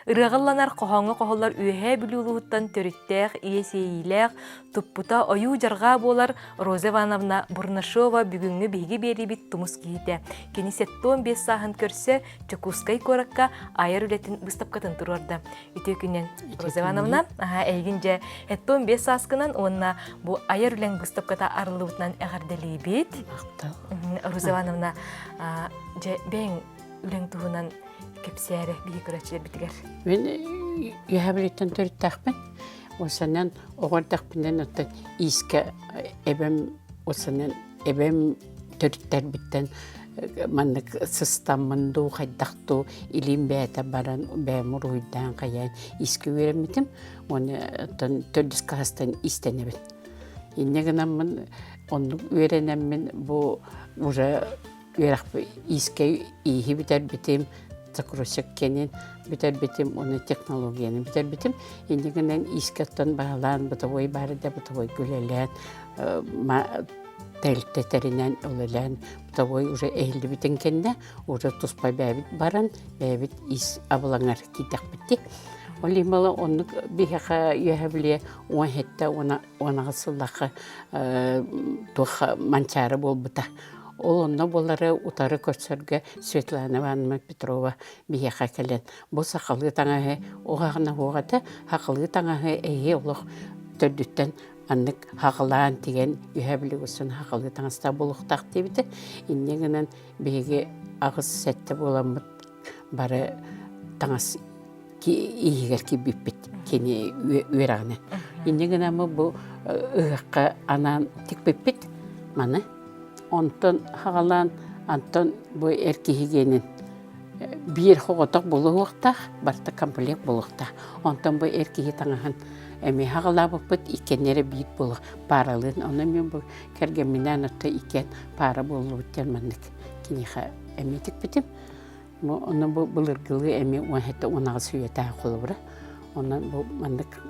Ырыаҕылланар хоһооҥҥо хоһуллар Үөһээ Бүлүү улууһуттан төрүттээх, иэсиэйиилээх, туппута ойуу-дьарҕаа буолар Роза Ивановна Бурнашова бүгүҥҥү биһиги биэриибит тумус киһитэ. Кини 75 сааһын көрсө Дьокуускай куоракка айар үлэтин быыстапкатын туруорда. Үтүө күнүн, Роза Ивановна. Аха, эйигин дьэ 75 сааскынан уонна бу айар үлэҥ быыстапката арыллыбытынан эҕэрдэлиибит. Роза Ивановна, дьэ бэйэҥ үлэҥ туһунан кэпсээрэ биһи көрөөччүлэрбитигэр. Мин үөһээ Бүлүүттэн төрүттээхпин. Осанан оҕо эрдэхпинэн оттон иискэ эбэм осанан эбэм төрүттэрбиттэн маннык сыстаммын дуу хайдах дуу илиим бэйэтэ баран бэйэм уруһуйдаан хайаан иискэ үөрэммитим уонна оттон төрдүс кылаастан иистэнэбин. Инньэ гынаммын оннук үөрэнэммин бу уже үөрэхпин иискэ ииһи бүтэрбитим, закросик кэнин бүтэрбитим уонна технологияны бүтэрбитим. Инньэ гынан иискэ оттон баһылаан бытовой баар да бытовойга үлэлээн тэрилтэ тэринэн үлэлээн бытовой уже эһиллибитин кэннэ уже туспа бэйэбит баран бэйэбит иис абылаҥар киирдэхпит Ол иһин оннук биһиэхэ үөһэ билиэ 17 уон сыллаахха туох манчаары буолбута. Ол онно буолары утары көрсөргө Светлана Ивановна Петрова биһиэхэ кэлэн бу сахалыы таҥаһы уһаҕына уһуох этэ, сахалыы таҥаһы эһи олох төрдүттэн маннык хаҕылаан тигэн үһэ билигин сахалыы таҥастаах буолуохтаах диэбитэ. Инньэ гынан биһиги 8-7 буоламмыт бары таҥас иһигэр киирбиппит кини үөрэҕинэн. Инньэ гынан бу ыһыахха анаан тикпиппит маны. Онтон хаҕалаан антон бу эр киһи гиэнин биир хоҕотох буолуохтаах, барыта комплект буолуохтаах. Онтон бу эр киһи таҥаһын эмиэ хаҕалаабыппыт иккиэннэрэ биир буолуох пааралыын. Онон мин бу кэргэмминээн отто иккиэн паара буоллубут диэн маннык киниэхэ эмиэ тикпитим. Онон бу былыргылыы эмиэ 17-18 үйэтээҕи холобура. Онон бу маннык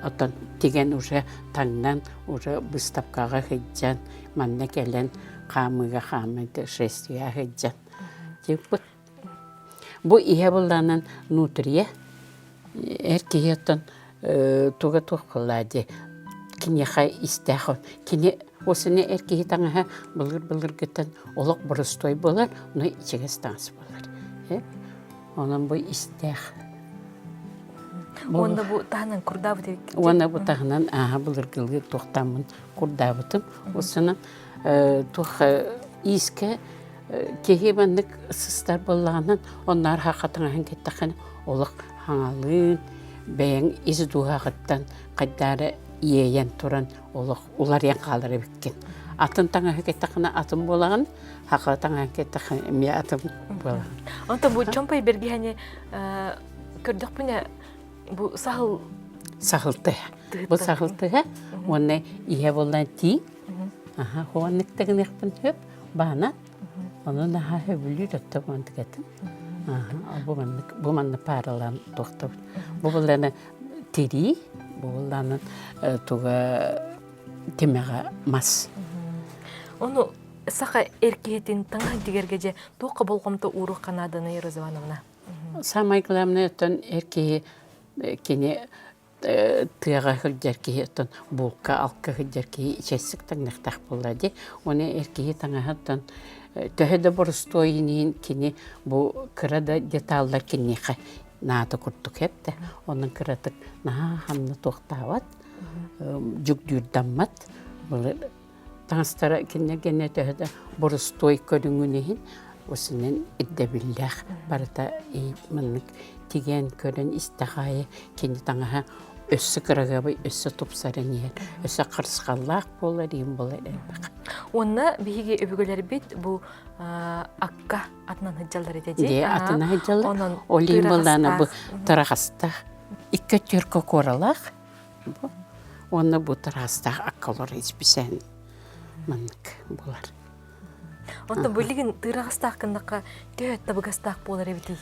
оттон тигэн уже таҥнан уже быыстапкаҕа сылдьан манна кэлэн хаамыыга хаамыы шествие сылдьан тикпит. Бу иһэ былаанан нутрия эр киһи оттон туга туох буоллаа дии киниэхэ истээх кини осуне эр киһи таҥаһа былыр былыргыттан олох боростуой буолар но ичигэс таҥас буолар онон бу истээх уонна бу таһынан курдаабыт эбиккит уонна бу таһынан ааһа былыргылыы туохтааммын курдаабытым осунан туох иискэ Киһи маннык сыстар буоллаҕынан, онноор хахха таҥаһын кэттэххинэ олох хаҥалыын, бэйэҥ ис дууһаҕыттан хайдаары иэйэн туран олох уларыйан хаалар эбиккин. Атын таҥаһы кэттэххинэ атын буолаҕын, хахха таҥаһын кэттэххинэ эмиэ атын буолаҕын. Онтон бу чомпой бэргэһэни көрдөхпүнэ бу саһыл Саһыл тыһа. Бу саһыл тыһа уонна иһэ буоллан тииҥ. Аха, хуаннык тыгыныахпын сөп. Баана. Ону наһаа сөбүлүүр өттө мантыкатын. Бу маннык бу манна пааралаан туохтабыт. Бу булланы тирии, бу булланы туга тимэҕэ мас. Ону саха эр киһитин таҥаһын тигэргэ дьэ туохха болҕомто ууруохха нааданый Роза Ивановна? Самое главное оттон эр киһи кини тыаҕа сылдьар киһи оттон булка алка сылдьар киһи ичэссик таҥныахтаах буолла дии уонна эр киһи таҥаһыттан төһө да боростуой иһин кини бу кыра да деталлар киниэхэ наада курдук эптэ онон кыратык наһаа хамна туохтаабат дьүгдүүрдаммат былыр таҥастара кинилэргэ төһө да боростуой көрүҥүн иһин осунан ирдэбиллээх барыта маннык тигэн көрөн истэх аайы кини таҥаһа өссө кырагыабай өссө тупсаран иһэр өссө харысхаллаах буолар иһин буолар элбэх Уонна биһиги өбүгэлэрбит бу акка атынан сылдьаллар этэ дии. Дии атынан сылдьаллар. Онон Ол иһин буоллаана бу тырахастаах икки өттүгэр куоралаах Бу уонна бу тараастаах акка олор исписээн маннык буолар. Онтон билигин тыыраҕастаах гыннахха төһө табыгастаах буолар эбитий?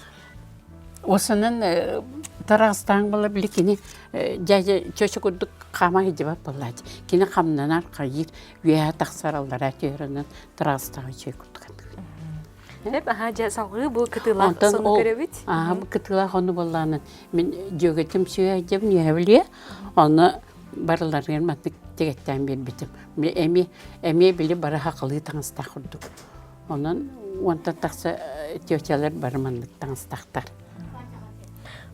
Осанан тараастаан була били кини дядя чөчө курдук хаама сылдьыбат буоллаачы. Кини хамнанар хайыыр үөһэ тахсар аллараа түһэр онон тараастаах үчүгэй курдук. Эп аха дьэ салгыы бу кытыылаах сону көрөбүт. Аа бу кытыылаах ону боллаанын мин дьүөгэтим сүөдьэм ньүһэбилиэ ону барыларыгар маннык тигэттээн биэрбитим. Эми эмиэ били бары хахалыы таҥастаах курдук. Онон уонтан тахса тетялар бары маннык таҥастаахтар.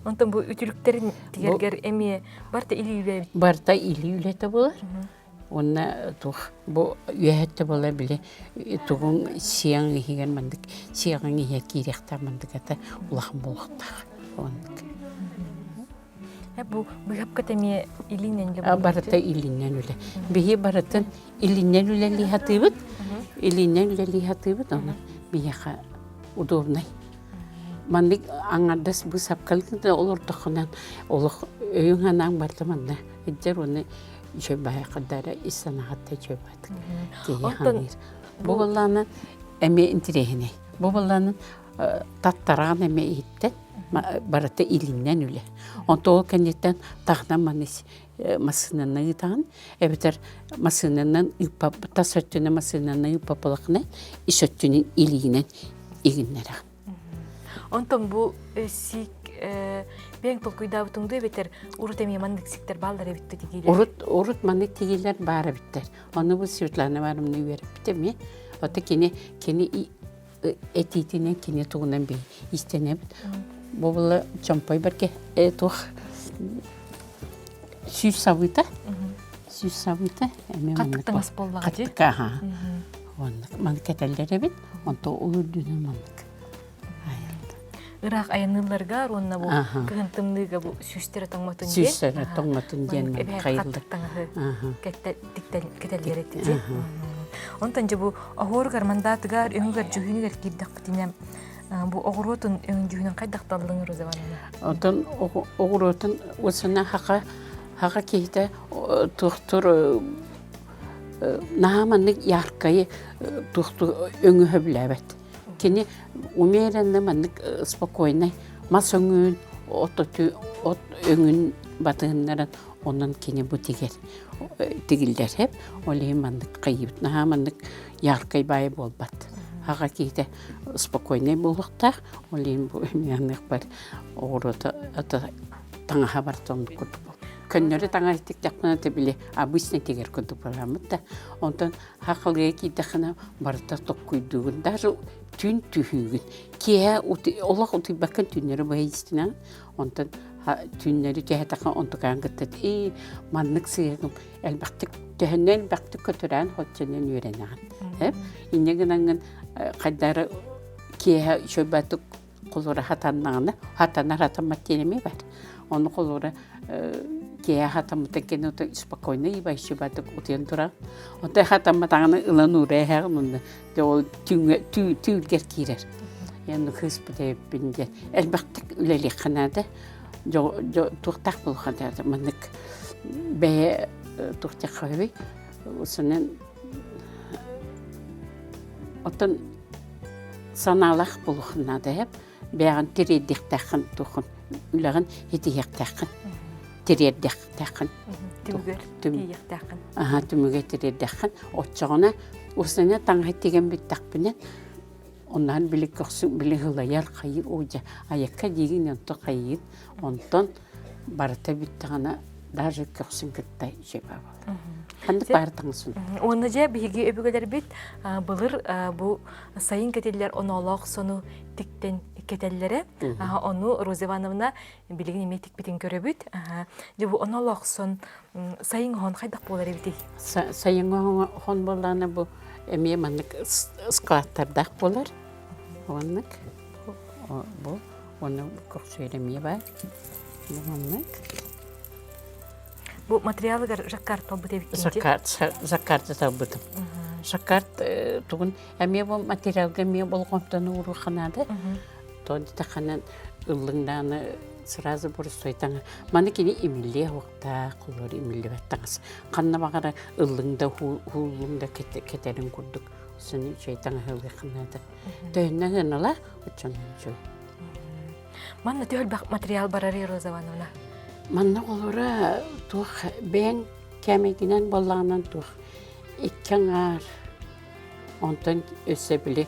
Онтон бу үтүлүктэрин тигэргэр эмиэ барта илии үлэ Барта илии үлэтэ буолар. Уонна туох бу үөһэттэ буола били тугуҥ сиэҥ иһигэр маннык сиэҕиҥ иһэ киириэхтээх маннык ата улахан буолуохтаах оннук. Бу быһапката эмиэ илиинэн үлэ Барыта илиинэн үлэ. Биһи барытын илиинэн үлэлии сатыыбыт. Илиинэн үлэлии сатыыбыт, онон биһиэхэ удобнай. Маннык аҥардас быысапкалык да олордоххунан олох өйүҥ-санааҥ барыта манна сылдьар уонна үчүгэй баайа ис санаҕатта үчүгэй баатык киһи ханыыр. Бу буоллаҕына эмиэ интириэһинэй. Бу буоллаҕына таттараан эмиэ иһиттэн барыта илиннэн үлэ. Онто ол кэнниттэн таһынан маны массыынанан ыытаҕын эбэтэр массыынанан ыыппап тас өттүнэн массыынанан ыыппаппалаххына ис өттүнэн илиинэн игиннэрэҕин. Онтон бу сиик бэйэҥ толкуйдаабытыҥ дуу эбэтэр урут эмиэ маннык сиктэр бааллар эбит тигиилэр? Урут урут маннык тигиилэр баар эбиттэр. Ону бу Светлана Ивановна үөрэппит эмиэ. Ото кини кини этиитинэн кини тугунан би истэнэбит. Бу була чомпой барке туох сүүс сабыыта сүүс сабыыта эмиэ Хаттык таҥас буоллаҕа дии. Хаттык аха. Оннук маны кэтэллэр эбит. Онто ол үрдүнэн маннык. Ыраах айанныылларга уонна бу кыһын тымныыга бу сүүстэрэ тоҥмотун диэн. Сүүстэрэ тоҥмотун диэн хайыллар. Таҥаһы кэтэллэр этэ. Онтон дьэ бу оһуоругар мандаатыгар өҥүгэр дьүһүнүгэр киирдэхпитинэ бу оҕуруотун өҥүн дьүһүнүн хайдах таллыҥ Роза Ивановна? Онтон оҕуруотун уосана хака хака киһитэ туохтур наһаа маннык яркайы туохту өҥү сөбүлээбэт. Кини умеренно маннык спокойнай мас өҥүн, от от өҥүн батыһыннаран онон кини бу тигэр тигиллэр хэп ол иһин маннык хайыыбыт наһаа маннык яркай баайы буолбат аҕа киһитэ спокойнай буолуохтаах ол иһин бу эмиэ оҕуруота таҥаһа барыта оннук курдук көннөрү таҥаһа тиктэхпинэ да били обычный тигэр курдук бараммыт да онтон хахалыга киирдэххинэ барыта токкуйдуугун даже түүн түһүүгүн киэһэ олох утуйбаккын түүннэри быһа истинэҕин онтон түүннэри түһэтэххэ онтукаан кытта ии маннык сыыһыгым элбэхтик төһөннөн элбэхтик көтүрээн хоччонон үөрэнэҕин инньэ гынаҥҥын хайдары киэһэ үчүгэйбатык холура хатаннаҕына хатанар хатаммат диэн эмиэ бар ону холура киэһэ хатаммыта кэннэ спокойно ибайшибатык утуйан турар отой хатамматаҕына ылан уура эһэҕин онно дьэ ол түүҥҥэ түүлгэр киирэр Яны кыыспыт эбиппин диэн элбэхтик үлэлиэххэ наада туохтаах буолуохха наада маннык бэйэ туохтаахха үһү усунан оттон санаалаах буолуохха наада эп бэйэҕин тириэрдиэхтээххин туоххун үлэҕин итиһиэхтээххин тириэрдиэхтээххин түмүгэр тиийиэхтээххин аха түмүгэ тириэрдэххин оччоҕуна усуна таҥаһы тигэн бүттэхпинэ оннан били көхсүн били ылайар хайыы о дьэ айакка диигин онто хайыын онтон барыта бүттэҕинэ даже көхсүн кытта үчүгэй буолар ханнык баар таҥасын уонна дьэ биһиги өбүгэлэрбит былыр бу сайын кэтиллэр оноолоох сону тиктэн кэтэллэрэ ону Роза Ивановна билигин эмиэ тикпитин көрөбүт дьэ бу оноолоох сон сайын оһон хайдах буолар эбитий сайын оһон буоллаҕына бу эмиэ маннык складтардаах буолар оннук бу уонна көхсүөр эмиэ баар бу маннык бу материалыгар жаккард талбыт эбиккин жаккард жаккарды талбытым жаккард тугун эмиэ бу материалга эмиэ болҕомтону ууруохха наада То дитэххинэ ыллыҥ даҕаны сразу боростуой таҥа. Маны кини имиллиэ уохтаах, холуор имиллибэт таҥас. Ханна баҕара ыллыҥ да уһууллуҥ да кэтэрин курдук син үчүгэй таҥаһы ылыахха наада. Төһөннөн ыаналаа, оччонон үчүгэй. Манна төһө элбэх материал барарый Роза Ивановна? Манна холура туох бэйэҥ кээмэйгинэн буоллаҕынан туох икки аҥаар Онтон өссө били.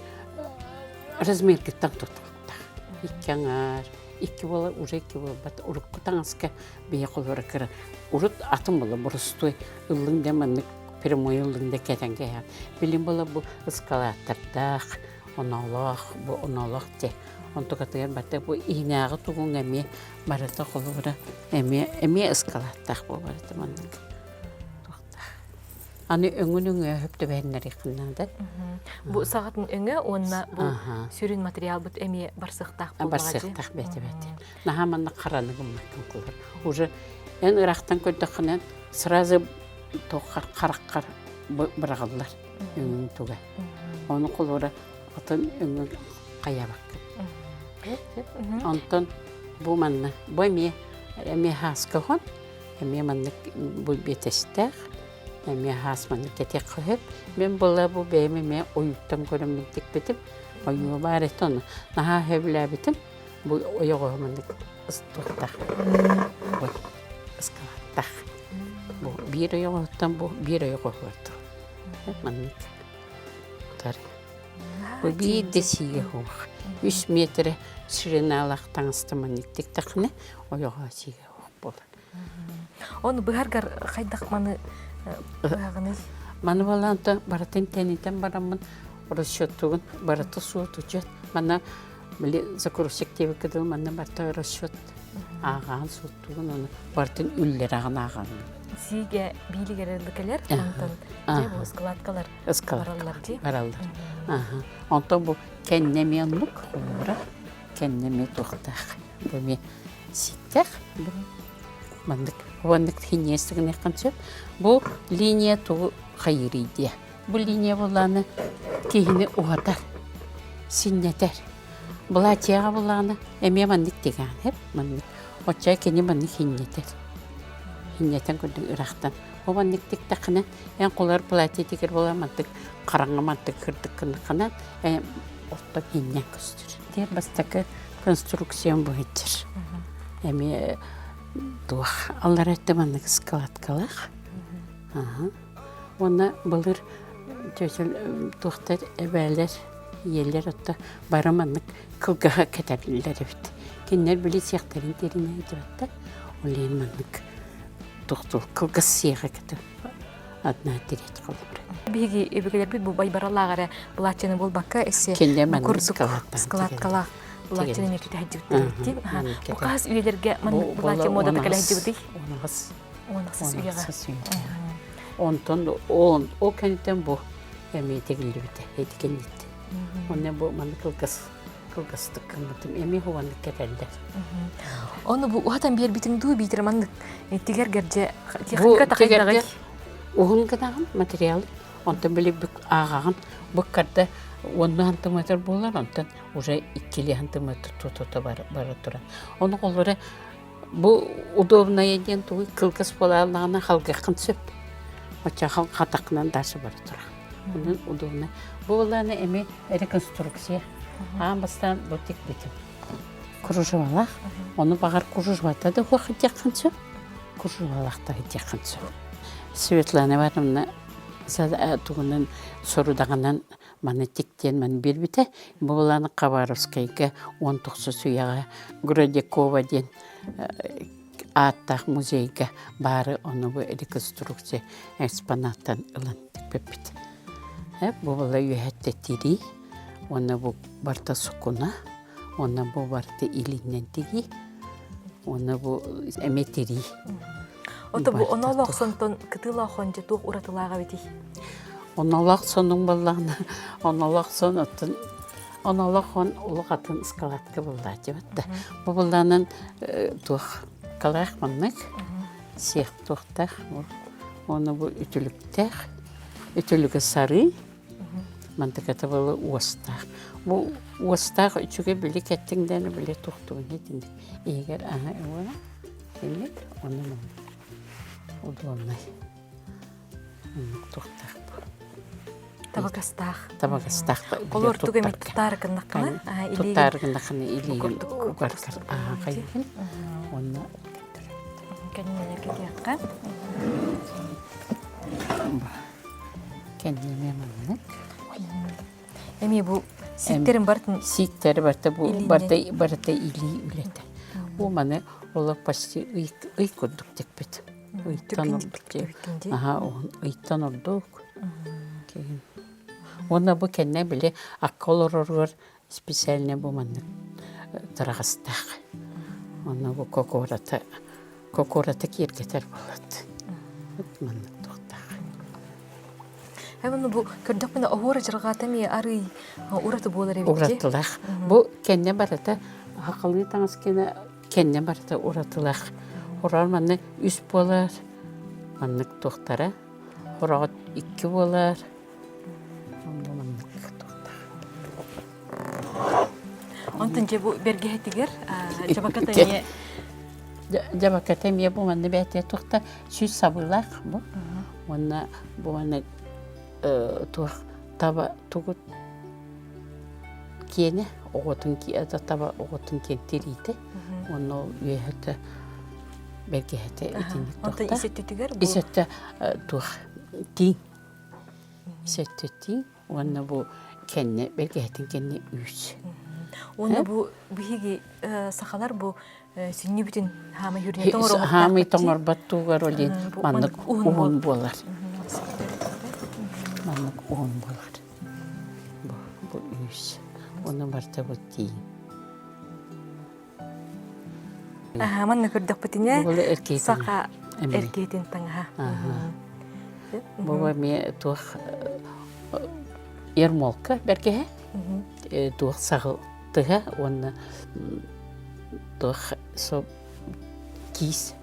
Размергиттэн тутулуктаах. Икки аҥаар, икки буолар, уже икки буолбат. Урукку таҥаска бэйэ холура кыра. Урут атын буола боростуой ыллыҥ да маннык прямой ыллыҥ да кэтэн кэһээн. Билин буола бу ыскалааттардаах, оноолоох, бу оноолоох дьэ. Онтукатыгар барыта бу иһинээҕи тугуҥ эмиэ барыта холобура эмиэ эмиэ ыскалааттаах буолар маннык. Туохтаах. Аны өҥүн өҥө өһүп түбэһиннэриэххин наада. Бу саҕатын өҥө уонна бу сүрүн материалбыт эмиэ барсыахтаах буоллаҕа Барсыахтаах бэйэтэ бэйэтэ. Наһаа манна хараны гыммаккын кулар. Уже эн ыраахтан көрдөххүнэ сразу туоххар хараххар быраҕыллар өҥүн туга. Ону холура атын өҥү хайабаккын. Онтон бу манна бу эмиэ эмиэ хааска хон эмиэ маннык бу биэтэстээх эмиэ хаас маннык кэтиэххэ сөп. Мин была бу бэйэм эмиэ ойууттан көрөммүн тикпитим. Ойуу баар этэ ону наһаа сөбүлээбитим. Бу ойоҕоһу маннык ыстуохтаах. Ой, ыскалааттаах. Бу биир ойоҕоһуттан бу биир ойоҕоһугар турар. Маннык тар. Бу биир да сиигэ суох. Үс метрэ шириналаах таҥаста маннык тиктэххинэ ойоҕо сиигэ суох буолар. Ону быһаргар хайдах маны быһаҕыный? Маны балаанта барытын тэнитэн бараммын расчеттугун барыта суот учет. Манна били загрузчик диэбиккэ дылы манна барыта расчет ааҕаан суоттугун ону барытын үллэрэҕин ааҕаҥҥын. Сиигэ биилигэр кэлэр, онтон дьэ бу ыскылаткалар бараллар дии. Бараллар. Онтон бу кэннэ эмиэ оннук холобура кэннэ эмиэ туохтаах. Бу эмиэ ситтэх. Бу маннык маннык хиньиэс гыныаххын сөп. Бу линия тугу хайыырый диэ. Бу линия булааны киһини уһатар, синньэтэр. Былаачыйаҕа булааны эмиэ маннык тигээн хэп маннык. Оччо кини маннык хинньэтэр. Хинньэтэн курдук ыраахтан. Бу маннык тиктэххинэ эн кулар платье тигэр буолан мантык хараҥа мантык кырдык гыннаххына эн оттон хинньэн көстөр. Диэн бастакы конструкциям бу сылдьар. Эмиэ туох аллара өттө маннык складкалаах. Уонна былыр туохтар эбээлэр, ийэлэр отто бары маннык кылгаһа кэтэллэр эбит. Кинилэр били сиэхтэрин тэринэ сылдьыбаттар. Ол иһин маннык тохтуу кылгас сиэҕэ кэтэ одна треть холобура. Биһиги өбүгэлэрбит бу байбаралаах эрэ былааччыны буолбакка эссе курдук складкалаах былааччыны эмиэ кэтэ сылдьыбыттар эбит. Бу хас үйэлэргэ маннык былааччы муодата кэлэ сылдьыбытый? Уонахас. Уонахсыс үйэҕэ. Онтон ол ол кэнниттэн бу эмиэ тигиллибитэ ити кэнниттэн. Онно бу маннык кылгас кылгастык гыммытым эмиэ хуаннык кэтэллэр. Ону бу уһатан биэрбитиҥ дуу биитэр маннык тигэргэр дьэ техника тахайдаҕый? Уһун гынаҕын материал онтон били бүк ааҕаҕын буккарда уонна сантиметр буолар онтон уже иккилии сантиметр тута бара турар. Ону олоро Бу удобное диэн тугуй кылгас буолааллаҕына халгыаххын сөп. Оччо хатаххынан дальше бара турар. Онон удобно. Бу буоллаҕына эмиэ реконструкция. Аан бастаан бу тикпитим. Кружевалаах. Ону баҕар кружевата да уох диэххин сөп. Кружевалаах да диэххин сөп. Светлана Ивановна тугунан сорудаҕынан маны тиктиэн маны биэрбитэ. Бу былааны Хабаровскайга 19 үйэҕэ Гродякова диэн ааттаах музейга баары ону бу реконструкция экспонаттан ылан тикпиппит. Бу была үөһэттэ тирии, уонна бу барыта сукуна, уонна бу барыта илиннэн тигии, уонна бу эмиэ тирии. Ото бу оноолоох сонтон кытыылаах хон дьэ туох уратылаах эбитий? Онолоох сонуҥ буоллаҕына, онолоох сон оттон онолоох хон олох атын ыскалаатка буоллааччыбыт да. Бу буоллаанан туох калаах маннык сиэх туохтаах уонна бу үтүлүктээх үтүлүгэ сарыы мантыката буола уостаах. Бу уостаах үчүгэй били кэттиҥ дэни били туохтугун итинник иһигэр аһа уона итинник ону удобнай. Туохтаах Табыгастаах. Табыгастаах. Олор тугу эмит туттаары гыннаххына, туттаары гыннаххына илиигин угаргар хайыгын уонна Кэннинэ кэтиэххэ. Кэннине маннык. Эмиэ бу. Сииктерин бартын Сииктери барыта бу барыта барыта илии үлэтэ. Бу маны олох почти ый ый курдук тикпит. Ыйтан ордук. Аха, ыйтан ордук. Уонна бу кэннэ били акка олороругар специально бу маннык тараҕастаах. Онно бу кокората кокората киэргэтэр буолат. Маннык туохтаах. Эбэн бу көрдөхпүнэ оһуор дьарҕаата эмиэ арый ураты буолар эбит. Уратылаах. Бу кэннэ барыта хахалыы таҥас кэнэ кэннэ барыта уратылаах. Урар манна үс буолар, маннык туохтара. Хороҕот икки буолар. Онно маннык туохтаах. Онтон дьэ бу бэргэһэтигэр дьабаката эмиэ Дьабаката эмиэ бу манна бээтэ туохта сүүс сабыылаах бу. Уонна бу манна туох таба тугут киэнэ оҕотун таба оҕотун киэн тириитэ уонна ол үөһэтэ бэргэһэтэ итинник Онтон туохта ис өттүтүгэр бу ис өттө туох тииҥ ис өттө тииҥ уонна бу кэннэ бэргэһэтин кэннэ үүс Уонна бу биһиги сахалар бу сүнньүбүтүн хаамай хүрүнэ тоҥоруохтаахпыт хаамай тоҥорбот тугар ол иһин маннык уһун буолар маннык уһун буолар бу бу үүс уонна барыта бу тииҥ Манна көрдөхпүтүнэ саха эркиэтин таҥаһа. Бу эмиэ туох ермолка бэргэһэ туох саҕыл тыһа уонна туох киис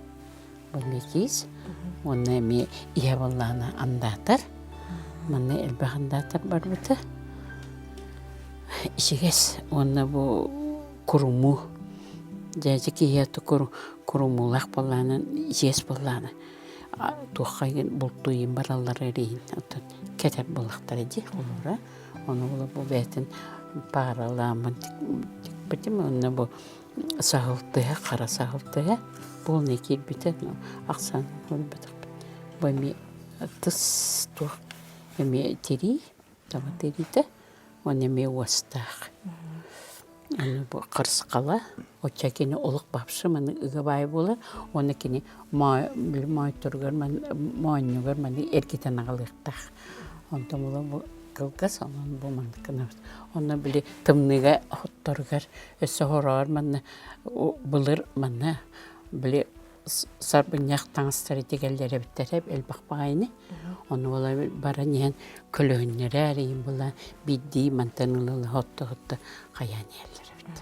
бу эмиэ киис уонна эмиэ иһэ буоллаҕына андаатар манна элбэх андаатар барбыта ичигэс уонна бу курумуу дьээдьэ киһиэхэ курумуулаах буоллаҕына ичигэс буоллаҕына туохха бултуйун бараллар эриин оттон кэтэр буоллахтара дии холобура ону була бу бэйэтин пааралааммын тикпитим уонна бу саһыл тыһа хара саһыл тыһа полный киирбитэ ахсаан көрбөтөхпүт бу эмиэ тыс туох эмиэ тирии таба тириитэ уонна эмиэ уостаах Аны бу харысхала, оччо кини олох бапшы маны ыга баай буолар уонна кини моойторугар моонньугар маны эргитэн аҕалыахтаах. Онтон була бу кылгас, онон бу маннык гынабыт. Онно били тымныыга хотторугар өссө хороҕор манна былыр манна били сарбынньах таҥастары тигэллэр эбиттэр элбэх баҕайыны. Ону була баран иһэн көлөһүннэрэ эрийин була биирдии мантан ыла хотто-хотто хайаан иһэллэр эбит.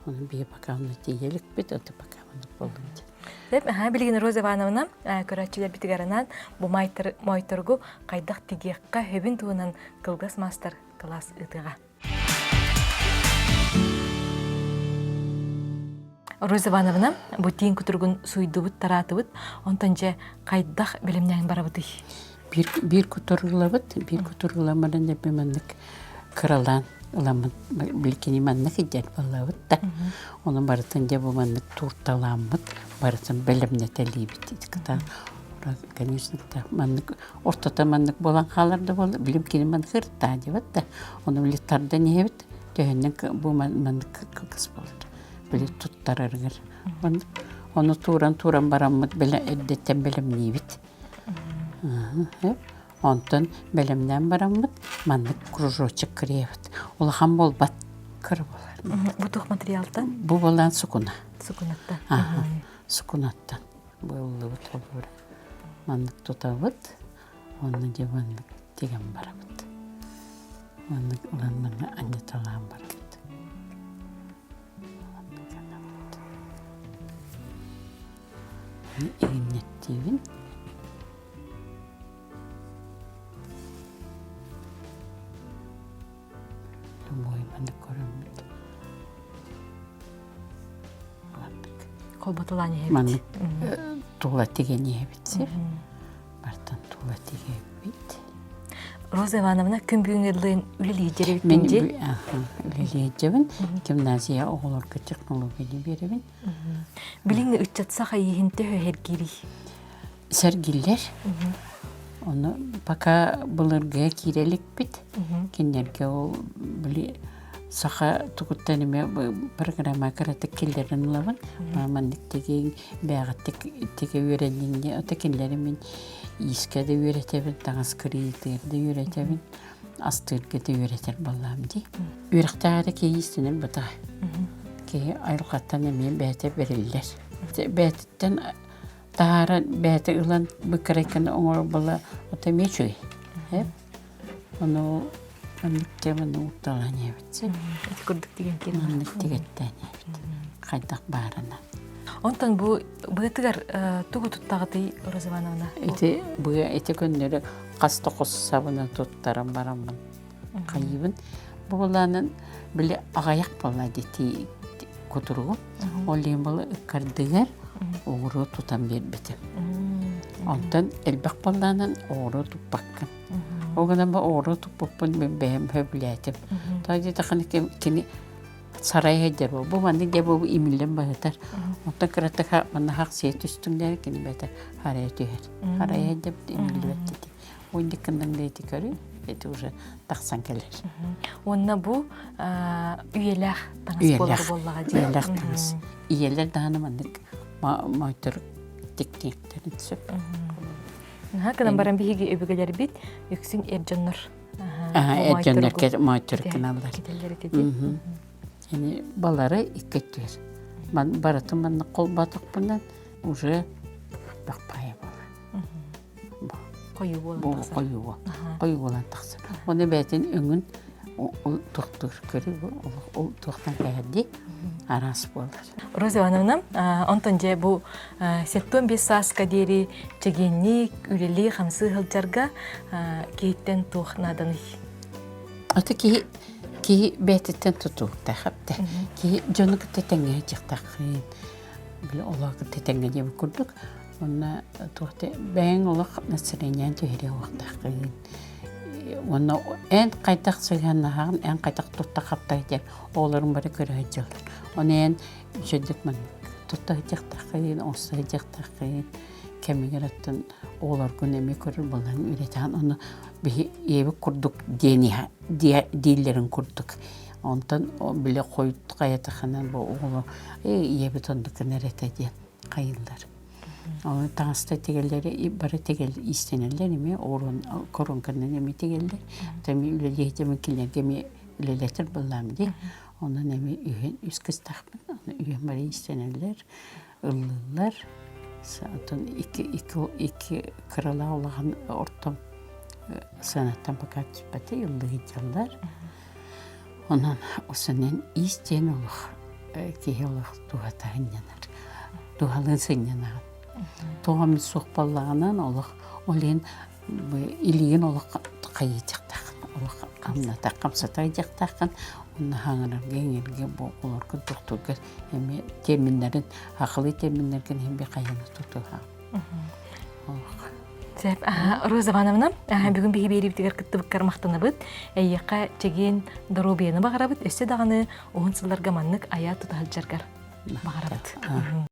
Ону биһи пока онно тиийэ иликпит, ото пока оннук буоллум диэн. Деп, билигин Роза Ивановна көрөөччүлэрбитигэр анаан бу моойторугу хайдах тигиэххэ хөбүн туһунан кылгас маастар кылаас ыытыаҕа. Роза Ивановна, бу тииҥ кутуругун суйдубут, тараатыбыт, онтон дьэ хайдах бэлэмнээн барабытый? Биир, биир кутуругулабыт, биир кутуругуламмынан эбби маннык кыралаан ыламмыт, биликини маннык идиэн баллабыт да. Ону барытын дьэ бу маннык туурталааммыт, барытын бэлэмнэтэлиибит. Ити конечно, маннык ортото маннык буолан хаалар да буолла, билим кини маннык ыртаа диэбит да. Ону били тардан иһэбит, төһөннөн бу маннык кылгас буолар. Били туттарарыгар. Ону тууран-тууран бараммыт эрдэттэн бэлэмниибит. Онтон бэлэмнээн бараммыт маннык кружочек кырыйабыт. Улахан буолбат, кыра буолар. Бу туох материалтан? Бу буолан сукуна. Сукунаттан. Сукунаттан. Быыллыбыт холобура. Маннык тутабыт, уонна дьэ маннык тигэн барабыт. Маннык ылан манна анньыталаан барабыт. Иҥнэттиибин. Любой маннык көрөммүт. Холботулаан иһэбит. Маннык тула тигэн иһэбит сир. Бартан тула тигэбит. Роза Ивановна күн бүгүҥҥэ үлэлиир Мин үлэлиирдьэбин. Гимназия оҕолорго технологияны биэрэбин. Билиҥҥи ыччат саха ииһин төһө сэргиирий? Сэргиллэр. Ону пока былыргыга киирэ иликпит. Кинилэргэ ол били. Саха тугуттан эмэ программа кыратык киллэрэн ылабын. Маннык тигиҥ, бэйэҕиттик тигэ үөрэнниҥ диye. Ото кинилэри мин иискэ да үөрэтэбин, таҥас кырыытыгар да үөрэтэбин, астыырга да үөрэтэр буоллаҕым дии. Үөрэхтээх эрэ киһи иистэнэр бытаҕа. Киһи айылҕаттан эмиэ бэйэтэ бэриллэр. Бэйэтиттэн таһааран бэйэтэ ылан быкырайканы оҥорор буолла, ото эмиэ үчүгэй. Ону маннык теманы уурталаан иһэбит. Ити курдук тигэн киирэн. Маннык тигэттээн иһэбит. Хайдах баарынан. Онтон бу быатыгар тугу туттаҕытый Роза Ивановна? Ити быа ити күннэри хас да хос сабынан туттаран бараммын хайыыбын. Бу былаанын били аҕайах буолла дии кутуругу. Ол иһин была ыккардыгар оҕуруо тутан биэрбитим. Онтон элбэх буоллаанан оҕуруо туппаккын. Ол гынан бу оҕуруо туппуппун мин бэйэм сөбүлээтим. Тоҕо диэтэххинэ кини сарай сылдьар буол. Бу маннык дьэ бу имиллэн баһытар. Онтон кыратык манна хахсыйа түстүҥ диэн кини бэйэтэ харайа түһэр. Харайа сылдьар имиллибэт дии. Уйдик гынныҥ диэти көрү, это уже тахсан кэлэр. Уонна бу үйэлээх таҥас буолар буоллаҕа дии. Үйэлээх таҥас. Ийэлэр даҕаны маннык мойтор тиктиэхтэрин сөп. Наһаа гынан баран биһиги өбүгэлэрбит үксүн эр дьоннор эр дьоннор моойторук гыналлар. Ини балары икки өттүгэр. Барытын маннык холботохпунан уже бахпайа буолар. Хойуу буолан тахсар. Хойуу хойуу буолан тахсар. Оны бэйэтин өҥүн туохтуур көрүү ол туохтан кэһэрдии араас буолар. Роза Ивановна, онтон дьэ бу 75 сааска диэри чэгиэнник, үлэлии, хамсыы сылдьарга киһиттэн туох нааданый? Ата киһи киһи бэйэтиттэн тутулуктаах эбитэ. Киһи дьону кытта тэҥҥэ сылдьыахтааххын, били олоҕу кытта тэҥҥэ диэбит курдук. Уонна туох бэйэҥ олох настроениеҥ түһэриэ уохтааххын. Уонна эн хайдах сыһыаннаһаҕын, эн хайдах тутта-хапта диэн оҕолорун бары көрө сылдьаллар. Ону эн үчүгэйдик маннык тутта сылдьыахтааххын, оҥосто сылдьыахтааххын, кэмигэр оттон оҕолоргун эмиэ көрөр буолан үөрэтэҕин. Ону биһи ийэбит курдук диэн дииллэрин курдук. Онтон били хойут хайатахына бу оҕолор ээ ийэбит оннук гынар этэ диэн хайыыллар. Ол таҥаста тигэллэри бары тигэл иистэнэллэр эмиэ оҕуруон коронканан эмиэ тигэллэр. Эмиэ үлэлиэхтэмин кинилэргэ эмиэ үлэлэтэр буоллаам дии. Онон эмиэ үһүн үс кыстаахпын. Аны үһүн бары иистэнэллэр, ыллыыллар. Оттон икки, икки, икки кыралаах улахан ортом сыанаттан пока түспэтэ ыллыы сылдьаллар. Онон осонен иис диэн олох киһи олох туһата сынньанар. Туһалыын сынньанаҕын. Тоҕо эмит суох буоллаҕынан олох ол иһин илиигин олох хайыытыахтааххын, олох хамната хамсата ыдьахтааххын, онно хаҥырарга иҥэргэ бу олоргун тохтуурга эмиэ терминнэрин сахалыы терминнэргин иһин би хайаны тутуһаҕын. Сөп. Роза Ивановна, бүгүн биһи биэриибитигэр кыттыбыккар махтанабыт. Эйиэхэ чэгиэн доруобуйаны баҕарабыт. Өссө даҕаны уһун сылларга маннык айа тута сылдьаргар баҕарабыт.